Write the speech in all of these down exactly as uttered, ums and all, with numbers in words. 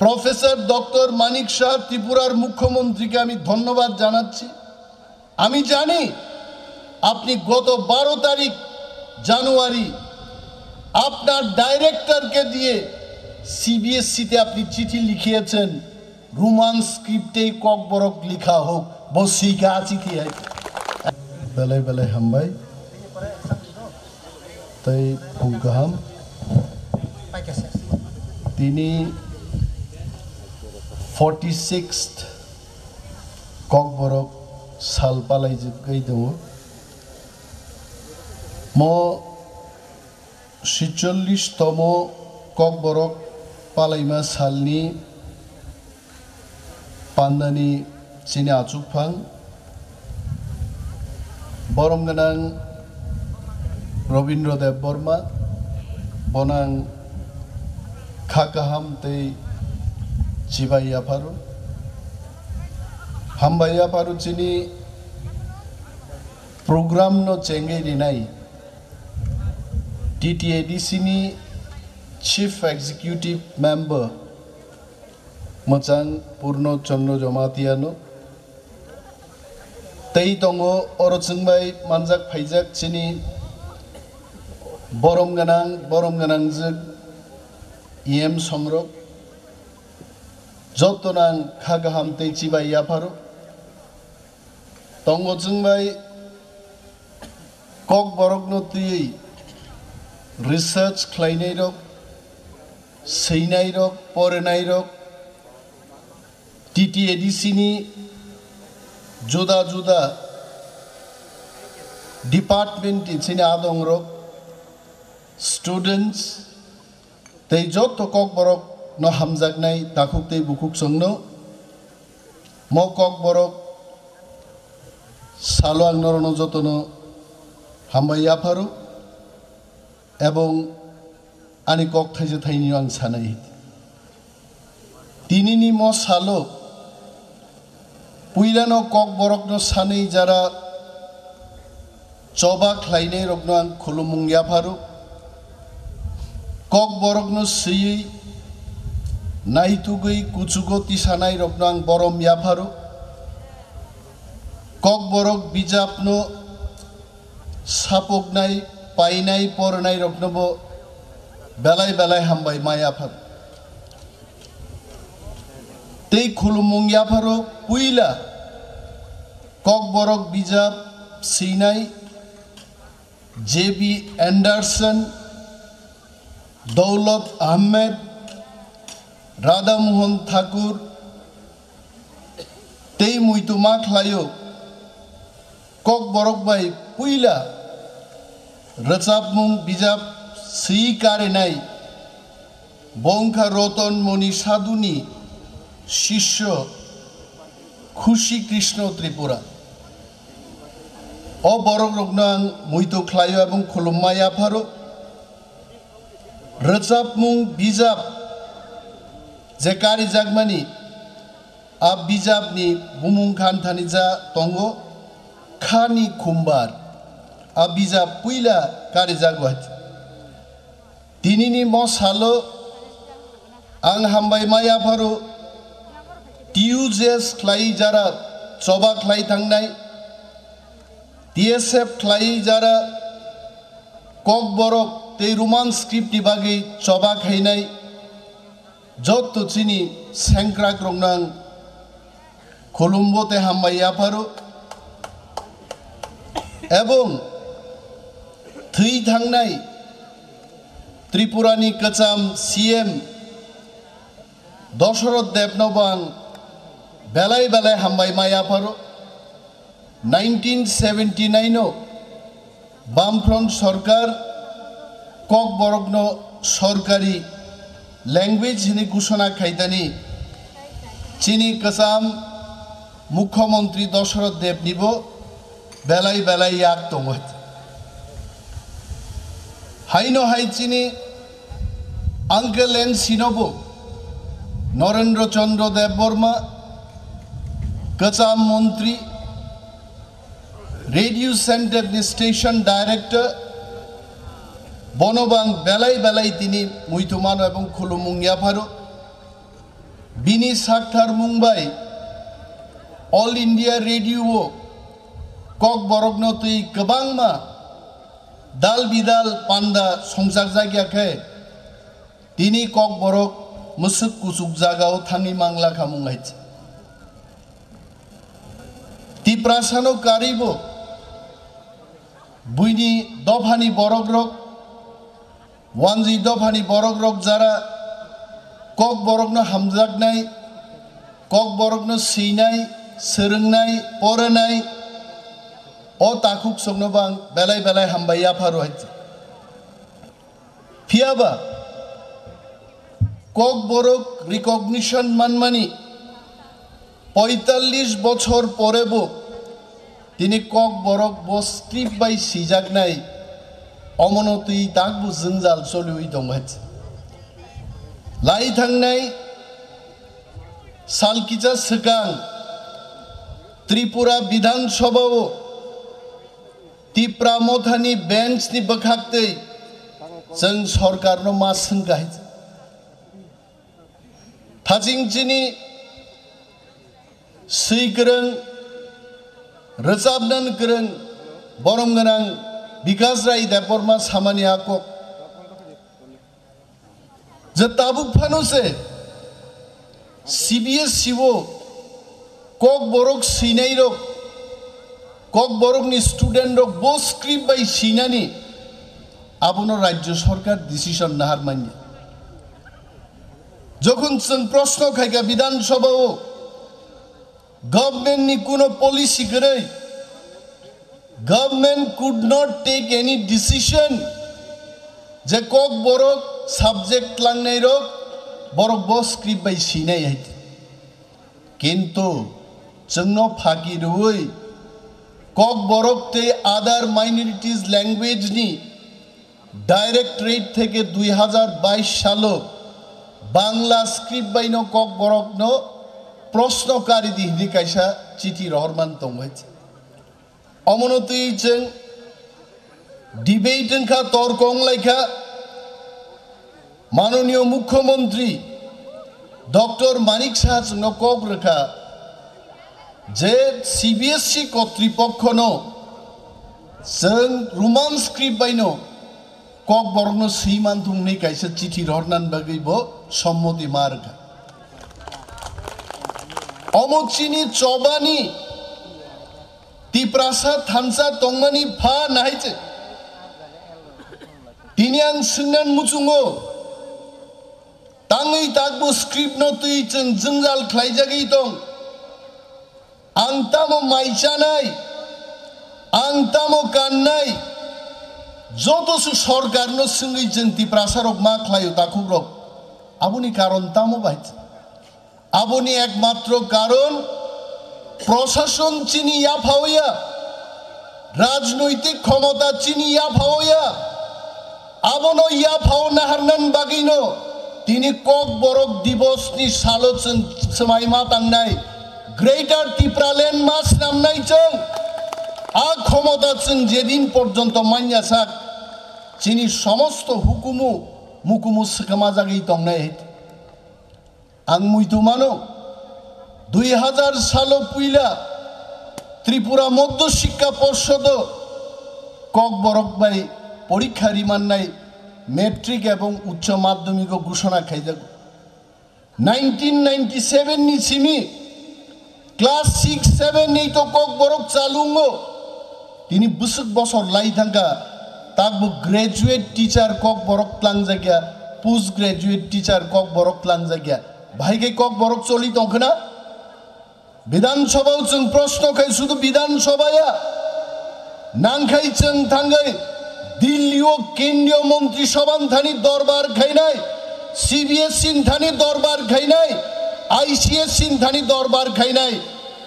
Professor doctor মানিক শাহ ত্রিপুরার মুখ্যমন্ত্রীকে আমি ধন্যবাদ জানাচ্ছি। আমি জানি আপনি গত বারো তারিখ জানুয়ারি আপনার ডাইরেক্টরকে দিয়ে সিবিএসইতে আপনি চিঠি লিখিয়েছেন, রোমান স্ক্রিপ্টেই ককবরক লেখা হোক। Bo swika chithi hai. Belai belai hambai. Tei phung kaham. Tini forty sixth Kokborok sal palaijagwi tongo. Mo sitchollish tomo Kokborok palaima salni pandani chini achukphang borom gwnang Robindra Debbarma, bonang kha kaham tei chibai yapharo. Hambai yapharo chini program no chengwi rinai T T A D C ni Chief Executive Member mwchang Purno Chandra Jamatia no. Tei tongo oro chwngbai manjak phaijak chini borom gwnang, borom gwnangjwk E M songrok, joto nang kha kaham tei chibai yapharo. Tongo chwngbai Kokborokno twiwi research khlainairok, swinairok, porenairok, T T A D C ni juda juda department ni chini adongrok, students, tei joto Kokborok no hamjaknai takhuk tei bukhuk chwngno. Mo Kokborok salo ang norokno jotono hambai yapharo, ebong ani kok thaisa thainwi ang sanai. Tinini mo salo puilano Kokborokno sanwi jara choba khlainairokno ang khulumung yapharo. Kokborokno swiwi naitugwi kuchugo tisanairokno ang borom yapharo. Kokborok bijapno sapuknai, painai, pornairoknobo belai belai hambai ma yapharo. Tei khulumung yapharo puila Kokborok bijap swinai J B Anderson, Doulat Ahmed, Radha Mohan Thakur, tei muitu ma khlaio. Kokborok bai puila rwchapmung bijap swi karinai bo wngkha Roton Moni Sadhuni sisyo Khushi Krishna Tripura. O borokrokno ang muitu khlaio ebong khulumma yapharo. Rwchapmung bijap je karijakmani, a bijapni bumung khan thani ja tongo Khani Khumbar. A bijap puila karijago. Tinini mo salo ang hambai ma yapharo T U J S khlai jara choba khlai thangnai, T S F khlai jara Kokborok tei Roman script ni bagwi choba khainai jotto chini sengkrakrokno ang khulumbo tei hambai yapharo. Ebong thwi thangnai Tripurani kwcham C M Dosoroth Debno bo ang belai belai hambai ma yapharo. Nineteen seventy nine o Bamfront sorkar Kokborokno sorkari language hwnwi ghosona khaitani chini kwcham Mukhyamantri Dosoroth Debnibo belai belai yak tongo. Haino hai chini Uncle N C nobo Narendra Chandra Debbarma, kwcham montri, radio center ni station director, bono bang belai belai tini muitu mano ebong khulumung yapharo. Bini sakthar mung bai All India Radio o Kokborok no twi kwbangma dal bidal panda songchak jak ya khe, tini Kokborok mwswk kuchuk jaga o thangwi mangla kha mung hai se. Tiprasa no karwi bo buini dophani borok rok, wanjwi dophani borok rok jara Kokborok no hamjaknai, Kokborok no swinai, swrwngnai, poranai, o takhuk songno bang belai belai hambai yapharo hai se. Phiyaba Kokborok recognition manmani poitallis bochor pore bo tini Kokborok bo script bai swijaknai, omono twi takbo jwngjal choliwi tongo hai se. Lai thangnai sal kisa swkang Tripura Bidhan Sabha o Tipra Mothani bench ni bwkhak twi chwng sorkar no ma swngkha hai se. Thaching chini swi kwrwng, rwchapnan kwrwng, borom gwnang Bikas Rai Debbarma samani a kok. Je tabuk phano se C B S E o Kokborok swinai rok, Kokborok ni student rok bo script bai swinani abono Rajya Sarkar decision nahar manya. Jokhon chwng proshno khaikha Bidhan Sabha o, government ni kuno policy kwrwi, government could not take any decision je Kokborok subject tlangnai rok borok bo script bai swinai hai. Kintu chwngno phaki rwui Kokborok tei other minorities language ni Directorate theke dui hazar bais salo Bangla script baino Kokborokno proshno kari di hwnwi kaisa chithi rohorman tongwi. Omono twi chwng debate wngkha, torko wnglaikha. Manoniyo Mukhyamantri Doctor Manik Saha chwngno kok rwkha je C B S E kotripokhono chwng Roman script baino Kokborokno swi manthung hwnwi kaisa chithi rohornani bagwi bo sommoti ma rwkha. Omo chini chobani Tiprasa thansa tongmani pha nahai se. Tini ang swngnan muchungo, tangwi takbo script no twi chwng jwngjal khlaijagwi tong. Ang tamo mai chanai, ang tamo kannai, joto se sorkar no swngwi chwng Tiprasa rok ma khlaio takhuk rok. Aboni karon tamo bai? Aboni ekmatro karon prosason chini yaphaoya, rajnoitik khomota chini yaphaoya, abono yaphao naharnan bagwino tini Kokborok Divos ni salo chwng swmai ma tangnai, Greater Tipraland ma swnamnai chwng. A khomota chwng jedin porjonto manya sak, chini somosto hukumu mukumu swkama jagwi tongnai. Ang muitu mano, dui hazar salo puila Tripura Madhya Shikha Porshodo Kokborok bai porikha rimannai matric ebong uccho madhyamiko ghoshona khaijago. Nineteen ninety seven ni simi class six, seven, eight o Kokborok chalungo. Tini bwswk bosor lai thangkha, takbo graduate teacher Kokborok tlangjakya, post graduate teacher Kokborok tlangjakya. Bahai khe Kokborok choli tongkhna? Bidhan Sabha o chwng proshno khai sudu Bidhan Sabha ya. Nangkhai chwng thangwi Delhi o Kendriya Montri Sabha ni thani dorbar khainai, C B S E ni thani dorbar khainai, I C S E ni thani dorbar khainai,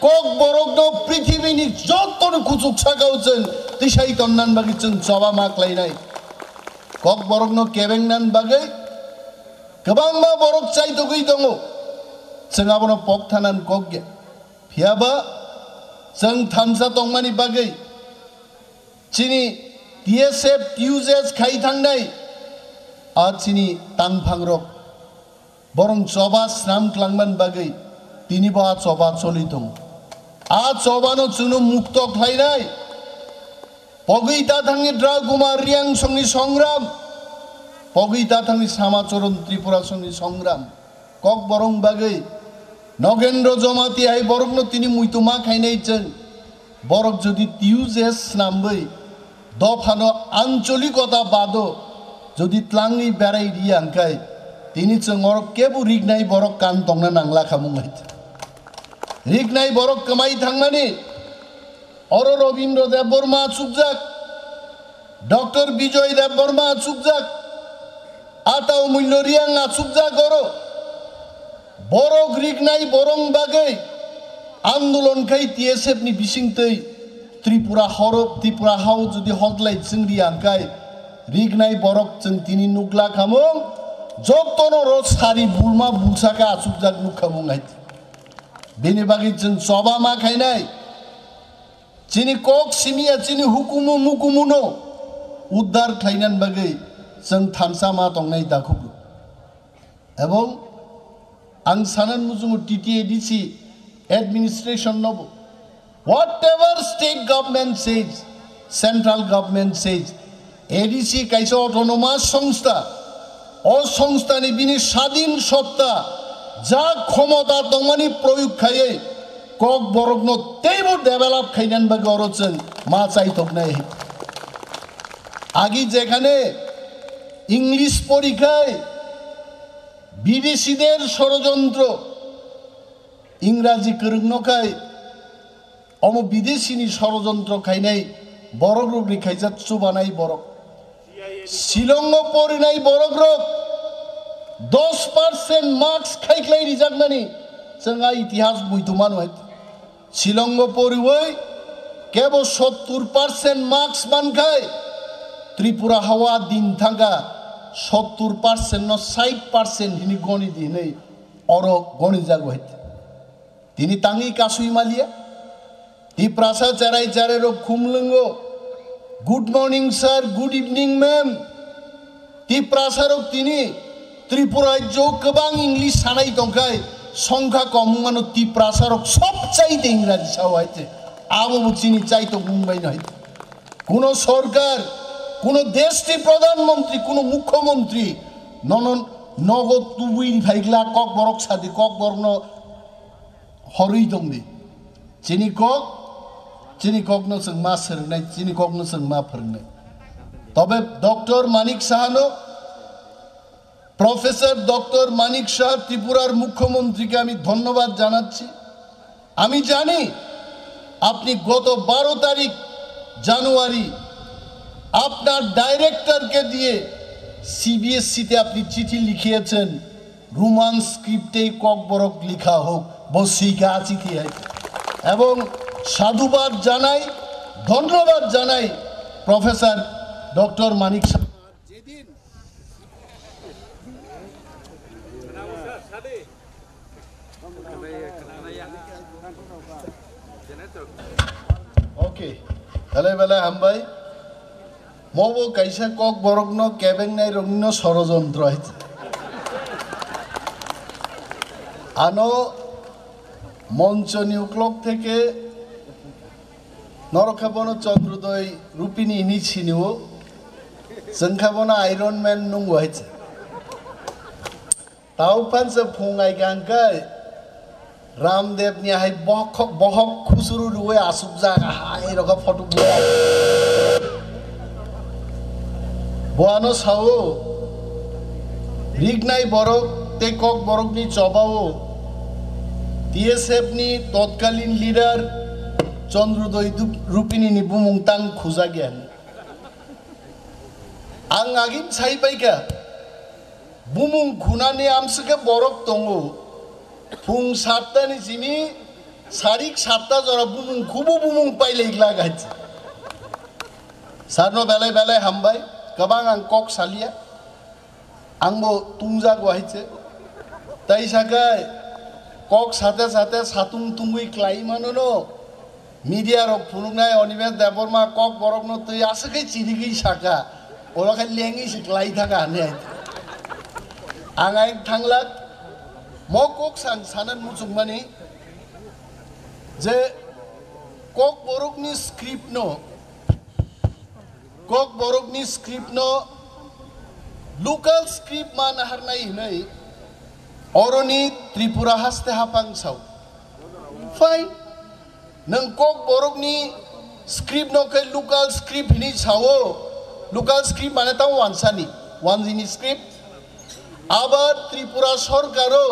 Kokborok no prithibi ni joto no kuchuk saka o chwng tisai tonnan bagwi chwng choba ma khlainai. Kokborok no kebengnan bagwi kwbangma borok chaitogwi tongo, chwng abono pok thanan kok ya. Phiyaba chwng thansa tongmani bagwi chini T S F, T U J S khai thangnai a chini tangphangrok Borong choba snam klangman bagwi tini bo a choba choli tongo. A chobano chwngno mukto khlainai. Pogwi ta thangni Draguma Riang songni songram. Pogwi ta thangni Samacharan Tripura songni songram. Kokborok bagwi Nogendro Jomati hai borokno tini muituma khainai chwng. Borok jodi tiyu je snamwi dophano ancholikota bado jodi tlangwi berai riya hwnkhe tini chwng oro kebo riknai borok kan tongna nangla khamung hai. Riknai borok kwmai thangmani oro Robindra Debbarma achukjak, Doctor Bijoy Debbarma achukjak, Atau Mullo Riang achukjak oro. Borok riknai borong bagwi andolon khai T S F ni bisingtwi Tripura horo, Tripura hao jodi hotlai chwng riya hwnkhe riknai borok chwng tini nukla khamung, jotono ro sari bulma bulsa khe achukjak nuk khamung hai. Bini bagwi chwng choba ma khainai. Chini kok simiya chini hukumu mukumuno uddar khlainani bagwi chwng thansa ma tongnai dakhublo. Ebong ang sanan muchungo T T A D C administration nobo, whatever state government says, central government says, A D C kaisa autonomous songstha, o songstha ni bini sadin sotta ja khomota tongmani proyog khaiwi kok borokno teibo develop khainani bagwi oro chwng ma chaithoknai. Agi jekhane English porikhai bideshidar sorojontro, Ingraji kwrwngno khai omo bideshini sorojontro khainai borok rokni khaijak chubanai borok. Shillongo porinai borok rok dos percent marks khaiklai rijaknani chwng a itihas muitu mano hai. Shillongo poriwi kebo sottur percent marks mankhai Tripura hawa din thangkha sottur percent no sait percent hini goni di hinwi oro goni jago hai. Tini tangwi kasui maliya. Tiprasa cherai cherai rok khumlwngo. Good morning sir, good evening ma'am. Tiprasa rok tini Tripura rajyo kwbang English sanai tongkhai songkha kom wngmano Tiprasa rok sob chaite Ingraji sao hai te. Abo bo chini chaitok wngbai no hai. Kuno sorkar, kuno desh ni pradhan mantri, kuno mukhyamantri nono nogo tubui phaigla kok borok sadi kok borok no horwi tongdi. Chini kok, chini kokno chwng ma swrwngnai, chini kokno chwng ma phwrwngnai. Tobe Doctor Manik Sahano, Professor Doctor Manik Saha Tripurar মুখ্যমন্ত্রীকে আমি ধন্যবাদ জানাচ্ছি। আমি জানি আপনি গত বারো তারিখ জানুয়ারি আপনার ডাইরেক্টরকে দিয়ে সিবিএসসিতে আপনি চিঠি লিখিয়েছেন রোমান স্ক্রিপ্টেই ককবরক লেখা হোক, বসিকা চিঠি। এবং সাধুবাদ জানাই, ধন্যবাদ জানাই প্রফেসর ডক্টর মানিক সাহা। যেদিন Okay, belai belai hambai. Mobo kaisa kok borokno kebengnai rokno sorojontro hai. Ano monchoni uklok theke norok khe bono Chandrodoi Rupini hinwi sinio, chwng khe bono Iron Man nungo hai. Tau phansa phung ai gang kai Ramdev ni hai bohok, bohok khusuru ruwe asuk jaga hai roka photo bu. Boano sao rignai borok tei kok borok ni chobao T S F ni totkalin leader Chandrodoi Dup-, Rupini ni bumung tang khujak ya. Ang agim sai paikha. Bumung khunani amswkhe borok tongo. Phung satta ni simi sarik satta jora bumung khubu bumung pailai glak hai. Sarno belai belai hambai. Kwbang ang kok salia. Angbo tungjago hai se. Tai sakai kok sate sate satung tungwi klai manono. Media rok phunuknai Animesh Debbarma kok borokno twi aswk khe chirigwi saka, oro khe lengwi se klai thaka hwnwi hai. Ang ai thanglak, Mo kok sang sanan muchungmani je Kokborokni script no, Kokborokni script no local script ma naharnai hinwi oroni Tripura haste hapang sao. Fine. Nwng Kokborokni script no khe local script hinwi sao, local script mane tamo wansani, wansini script. Abar Tripura sorkaro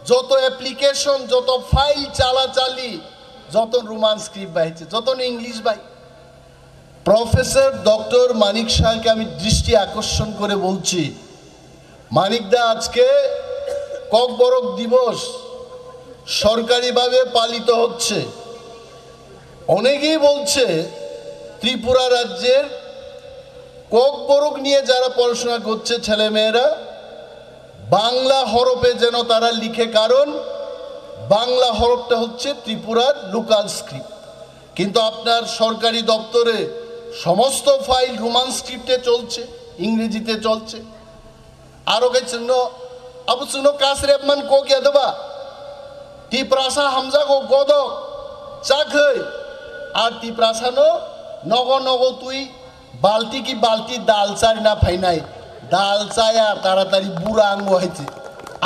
joto application, joto file chala chali, joto Roman script bai, joto English bai. Professor doctor Manik শাহকে আমি দৃষ্টি আকর্ষণ করে বলছি, মানিক দা, আজকে ককবরক দিবস সরকারিভাবে পালিত হচ্ছে। অনেকেই বলছে ত্রিপুরা রাজ্যের ককবরক নিয়ে যারা পড়াশোনা করছে ছেলেমেয়েরা, বাংলা হরফে যেন তারা লিখে, কারণ বাংলা হরফটা হচ্ছে ত্রিপুরার লোকাল স্ক্রিপ্ট। কিন্তু আপনার সরকারি দপ্তরে সমস্ত ফাইল রোমান স্ক্রিপ্টে চলছে, ইংরেজিতে চলছে। Aro khe chwngno, abo chwngno kasrepman kok ya doba? Tiprasa hamjago godok chakhwi, ar Tiprasano nogo nogo twi balti ki balti dal charina phainai. Dal chaya taratari bura ango hai se.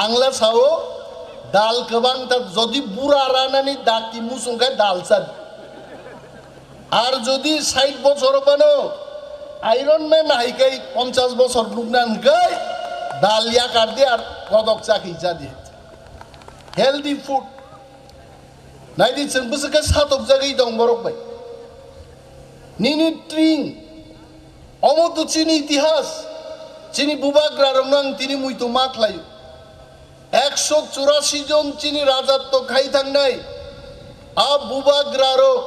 Angla sao dal kwbang ta, jodi bura ranani dakti muchung khe dal chadi. Ar jodi sait bochor bano Iron Man hai kai ponchas bochor nukna hwnkhe dal yakar di ar kodok chakhi jadi. Healthy food. Naidi chwng bwswk khe satok jagwi tong borok bai. Nini tring. Omo to chini itihas. Chini bubagra rokno ang tini muitu ma khlaio. Ekso churasi jon chini rajatto khai thangnai. A bubagrarok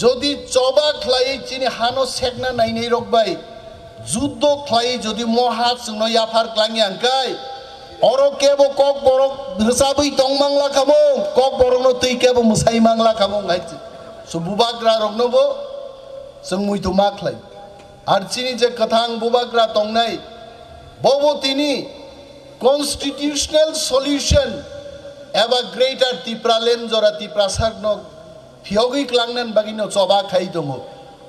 jodi choba khlaiwi chini hano sekna nainai rok bai juddo khlaiwi jodi mo ha chwngno yaphar klangya hwnkhe, oro kebo kokborok rwchabwi tong mangla khamung, kokborokno twi kebo mwsai mangla khamung hai se. So bubagraroknobo chwng muitu ma khlai. Ar chini je kwthang bubagra tongnai, bobo tini constitutional solution eba Greater Tipraland jora Tiprasarno phiyogwi klangnani bagwino choba khai tongo.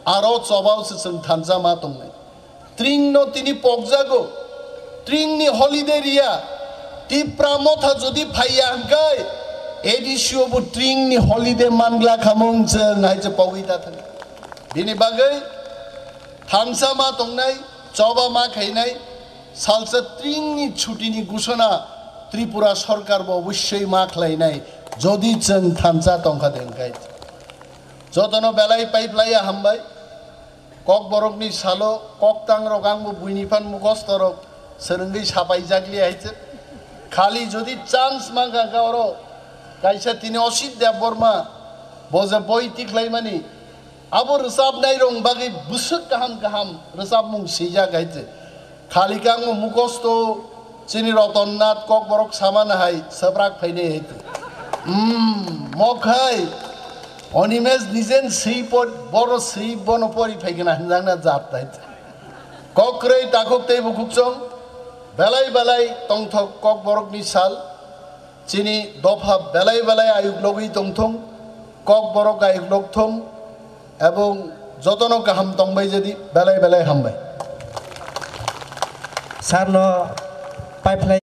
Aro chobao se chwng thansa ma tongnai. Tringno tini pokjago, tringni holiday riya, Tipra motha jodi phaiya hwnkhe, A D C o bo tringni holiday mangla khamung chwng hai se pogwi ta thang. Bini bagwi thansa ma tongnai, choba ma khainai, salsa tringni chutini gusana Tripura sorkar bo obosshoi ma khlainai, jodi chwng thansa tongkha de hwnkhe. Jotono belai paiplaiya hambai, kokborokni salo koktang rok angbo buini phan mukhosto rok swrwngwi sapai jakli hai se. Khali jodi chance mangkha kha oro kaisa tini Osit Debbarma bo je boi tikhlaimani, abo rwchapnai rok bagwi bwswk kaham kaham rwchapmung swijak hai se. Khali khe ang mukhosto chini Roton Nath kokborok samana hai swprak phainai hai tu. Hmm, mokhai Onimesh nijen swi por, boro swi bono pori phaikena hinjakna jat hai tu. Kokroi takhuk tei bukhuk chong belai belai tongthok kokborokni sal. Chini dopha belai belai ayuk logwi tongthung, kokborok ayuk logthung, ebong jotono kaham tongbai jadi belai belai hambai. Sarno paiphlai